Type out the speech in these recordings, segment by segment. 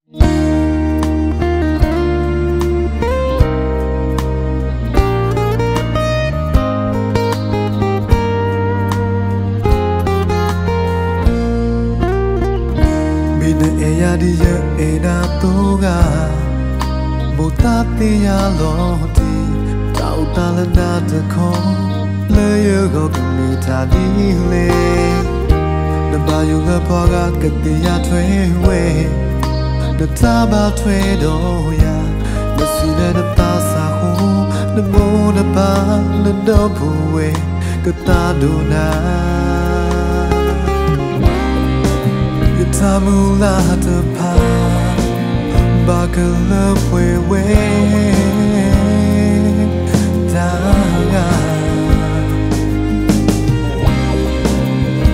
မ့ၢ်နအဲၣ်ယၤဒ်ယအဲၣ်နၤအသိးဧါ, မိၢ်သးသ့ၣ်ညါလီၤတံၢ်, တၢ်အိၣ်သးလၢနၤတခီ, လၢယဂီၢ်ကမ့ၢ်တၢ်ဒ်လဲၣ်. နဘၣ်ယိၣ်လၢပှၤဂၤကသ့ၣ်ညါထွဲဝဲ, နတၢ်ဘၣ်ထွဲဒီးယၤ, နစံးလၢနသးစၢ်ဃိ, နမိၢ်နပၢ်နဒီပုၢ်ဝဲၢ် ကသးဒိၣ်နၤ. ယတၢ်မုၢ်လၢ်တဖၣ် ဘၣ်ကလၢပှဲၤဝဲဒၣ်ဂၤ,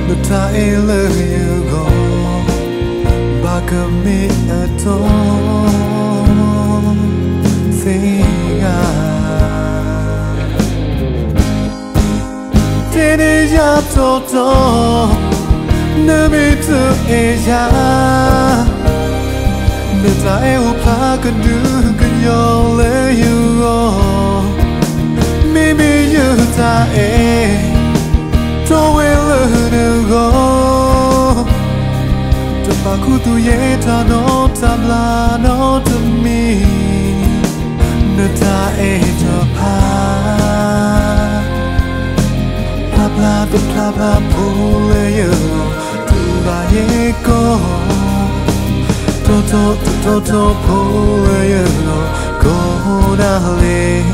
နတၢ်အဲၣ်လၢယဂီၢ် ဘၣ်ကမ့ၢ်အတီသ့ဂၤ. တဲန့ၢ်ယၤတီတီ, နမ့ၢ်တအဲၣ်ယၤ, နတၢ်အဲၣ်အိၣ်ဖျါကဒုကညီၤလၢယဂီၢ်, မ့မ့ၢ်ယတၢ်အဲၣ် တီဝဲလၢနဂီၢ်, တဘၣ်ခူသူၣ်ယဲတၢ်နီတဘျီနီတမံၤ, နတၢ်အဲၣ်တဖၣ် ဖျါဖျါတဖျါဖျါဖိလၢယဂီၢ်, တူၢ်ဘၣ်ယဲကီၢ်, တီတီတတီတီဖိလၢယဂီၢ်, ကိးနၤလဲၣ်,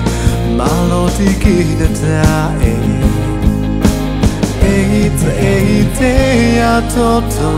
မၤလီၤတံၢ်က့ၤနတၢ်အဲၣ်, အဲၣ်တအဲၣ်တဲယၤတီတီ.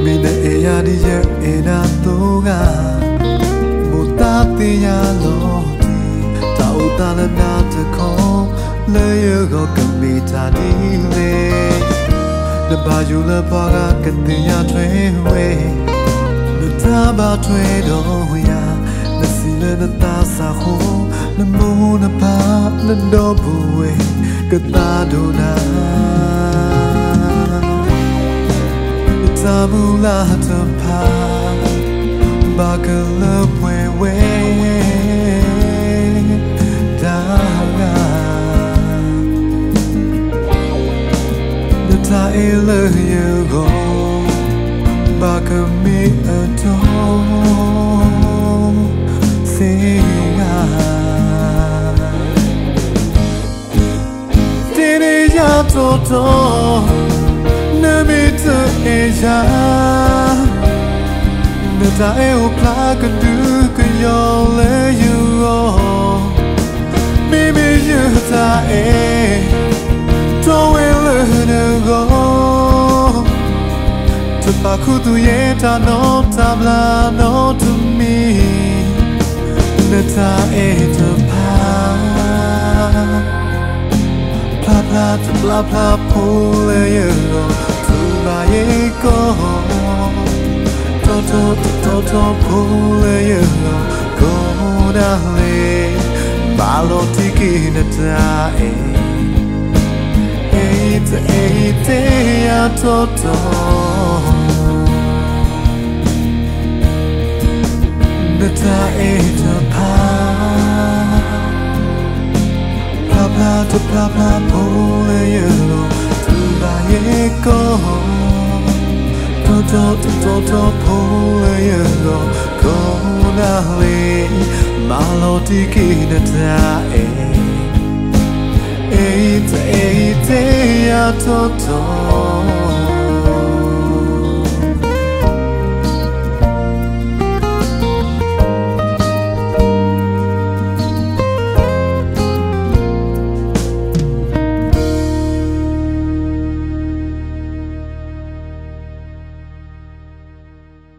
မ့ၢ်နအဲၣ်ယၤဒ်ယအဲၣ်နၤအသိးဧါ, မိၢ်သးသ့ၣ်ညါလီၤတံၢ်, တၢ်အိၣ်သးလၢနၤတခီ, လၢယဂီၢ်ကမ့ၢ်တၢ်ဒ်လဲၣ်. နဘၣ်ယိၣ်လၢပှၤဂၤကသ့ၣ်ညါထွဲဝဲ, နတၢ်ဘၣ်ထွဲဒီးယၤ, နစံးလၢနသးစၢ်ဃိ, နမိၢ်နပၢ်နဒီပုၢ်ဝဲၢ် ကသးဒိၣ်နၤ. ယတၢ်မုၢ်လၢ်တဖၣ် ဘၣ်ကလၢပှဲၤဝဲဒၣ်ဂၤ, နတၢ်အဲၣ်လၢယဂီၢ် ဘၣ်ကမ့ၢ်အတီသ့ဂၤ. တဲန့ၢ်ယၤတီတီ, နမ့ၢ်တအဲၣ်ယၤ, နတၢ်အဲၣ်အိၣ်ဖျါကဒုကညီၤလၢယဂီၢ်, မ့မ့ၢ်ယတၢ်အဲၣ် တီဝဲလၢနဂီၢ်, တဘၣ်ခူသူၣ်ယဲတၢ်နီတဘျီနီတမံၤ, နတၢ်အဲၣ်တဖၣ် ဖျါဖျါတဖျါဖျါဖိလၢယဂီၢ်, တူၢ်ဘၣ်ယဲကီၢ်, တီတီတတီတီဖိလၢယဂီၢ်, ကိးနၤလဲၣ်, မၤလီၤတံၢ်က့ၤနတၢ်အဲၣ်, အဲၣ်တအဲၣ်တဲယၤတီတီ. နတၢ်အဲၣ်တဖၣ် ဖျါဖျါတဖျါဖျါဖိလၢယဂီၢ်, တူၢ်ဘၣ်ယဲကီၢ်, တီတီတတီတီဖိလၢယဂီၢ်, ကိးနၤလဲၣ်, မၤလီၤတံၢ်က့ၤနတၢ်အဲၣ်, အဲၣ်တအဲၣ်တဲယၤတီတီ.